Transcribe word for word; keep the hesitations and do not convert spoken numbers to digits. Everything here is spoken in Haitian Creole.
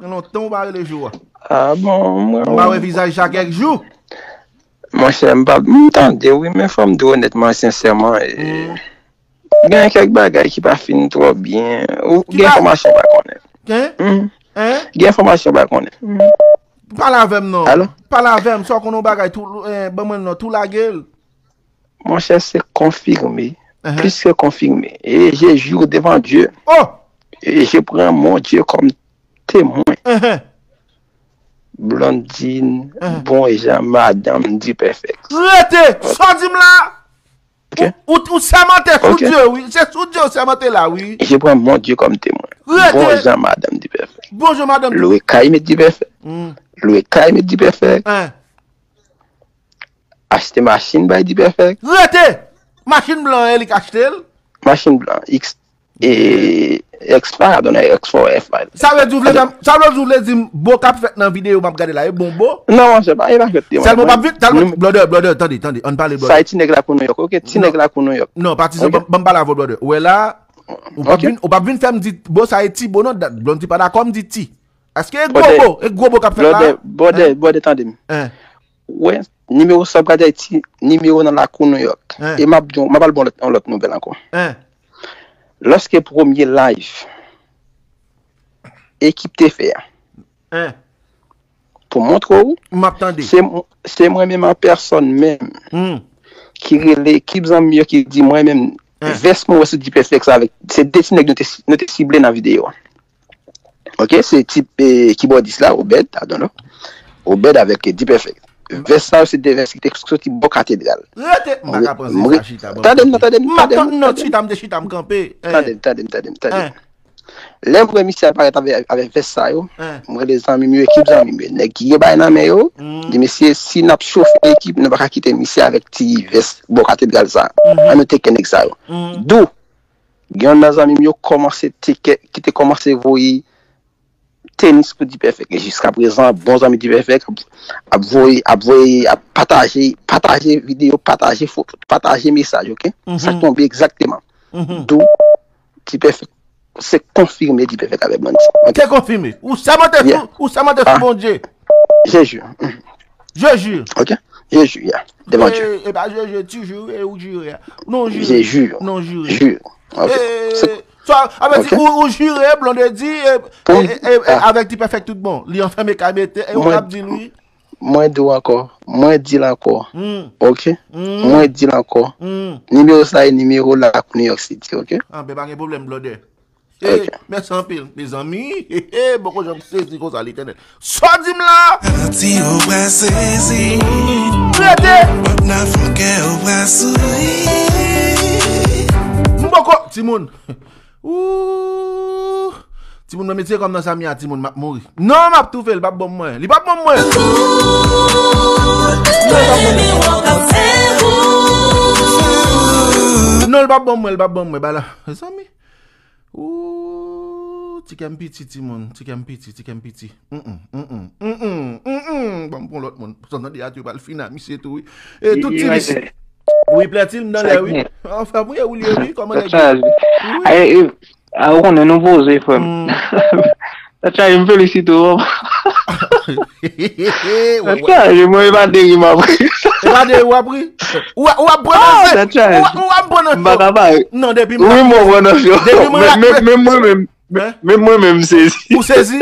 Gen lontan ou pa rele Jou a. Ah bon, mwen. M pa wè vizaj sa kèk jou. Monchè, m pa, m tande, wi, men fò m di w onètman, sensèman, e, gen kèk bagay ki pa fin twò byen. Ou gen enfòmasyon pa konnen. Gen? Gen enfòmasyon pa konnen. Pale avè m non. Alo? Pale avè m, sa w konnen yon bagay, tou, eh, ban mwen non, tou lage l. Monchè, se konfime. Plis ke konfime. Et je jure devant Dieu. Oh! Et je prends mon Dieu comme témoin. Blondine, bon jan madanm Dipèfèk. Rete! Sa w di m la? Ok. Ou, ou, ou sèmante sou Dye, wi. Se sou Dye ou sèmante la, wi. Je prends mon Dieu comme témoin. Rete! Bon jan madanm Dipèfèk. Bon jan madanm. Lwe kay met Dipèfèk. Lwe kay met Dipèfèk. Achte machin bay Dipèfèk. Rete! Machin blan an, e li k achte l? Machin blan, X, e, X pa, donk, X four F pa. Sa vle di w vle fè m, sa vle di w vle di m bo k ap fèt nan videyo m ap gade la, e bon bo? Non, monchè, pa, e pa fèt, sèlman w p ap vin, sèlman, blòdè, blòdè, tande, tande, ann pale, blòdè. Sa e ti nèg la kou Nouyòk, ok? Ti nèg la kou Nouyòk. Non, pati sa, ban m pale avè w, blòdè. Ou wè la, ou p ap vin, ou p ap vin fè m di bo sa e ti bo non, Blondedy pa dakò m di ti. Èske e gwo bo, e gwo bo k ap fèt la? Blòdè, blòdè, blòdè, tande m. Wè, nimewo sa ap gade Ayiti, nimewo nan lakou Nouyòk. E m ap di w, m ap al ba w lòt, yon lòt nouvèl ankò. Lòske premye live ekip te fè a, pou montre w, m ap tande. Se, se mwen menm an pèsòn menm ki rele ekip zanmi yo ki di mwen menm, vès mwen wè sou Dipèfèk sa avèk, se de ti nèg nou te, nou te sible nan videyo a. Ok, se tip, eh, kibòdis la, Obed, I don't know. Obed avèk, eh, Dipèfèk. Vès sa yo se de vès ki te soti bò katedral. Rete, m pa ka pran sa chita, bon. Tande m, tande m, tande m, tande m. Chita, m te chita, m kanpe. Tande m, tande m, tande m, tande m. Lè m wè misye ap parèt avè, avè vès sa yo, m rele zanmi m yo, ekip zanmi m yo. Nèg ki gen bagay nan men yo, di, mesye, si n ap chofe ekip, nou pa ka kite misye avèk ti vès bò katedral sa. An nou teke nèg sa yo. Dou, gen youn nan zanmi m yo kòmanse te, ki te kòmanse voye tenis pou Dipèfèk. E jiskaprezan, bon zanmi Dipèfèk ap, ap voye, ap voye, ap pataje, pataje videyo, pataje foto, pataje mesaj, ok? Sa k tonbe egzakteman. Dou, Dipèfèk, se konfime Dipèfèk avèk Blondedy. Ok? Se konfime. Ou sèmante sou, ou sèmante sou Bondye. Je jure. Je jure. Ok? Je jure, yeah. Devant Dieu. E pa je jure, tu jure, e ou jure. Non, jure. Je jure. Non, jure. Jure. Ok. Sa, sa vle di, ou, ou jire, Blondedy, e, e, e, e, avèk Dipèfèk tout bon. Li anfèmen kay mete, e ou k ap di l wi. Mwen di w ankò. Mwen di l ankò. Ok? Mwen di l ankò. Nimewo sa e nimewo la New York City, ok? Anben, pa gen pwoblèm, Blondedy. E, mèsi anpil, mezanmi. He, he, poko janm sezi konsa, Letènèl. Sa w di m la? Pati ou pral sezi. Rete. Pòt nan fon kè ou pral souri. M poko, timoun. Ooh. Timoun, mwen mete kòm nan Samia, timoun, m ap mouri. Non, m ap toufe, li p ap ban m mwen. Li p ap ban m mwen. Non, li p ap ban m mwen, li p ap ban m mwen, bala. Mezanmi. Ooh, ti kè m piti, timoun, ti kè m piti, ti kè m piti. Mm, mm, mm, mm. Ban m pran lòt moun. Sa tande a tou pral fin a misye tou, wi. E tout ti vis. Wi, Plètil, m nan lè, wi. Anfen, mwen, ou li ye, wi, kòman nèg yo? Wi. A, ou konnen nou poze, frè m. Sa chaje, m felisite w. Sa chaje, mwen, e pa de ri m ap ri. E pa de ri w ap ri? Ou, ou ap pran nan jwe. Ou, ou ap pran nan jwe. M pa ka pa ri. Non, depi m ri, m pran nan jwe. Depi mwen, men, men, men mwen menm, men, men mwen menm, m sezi. Ou sezi?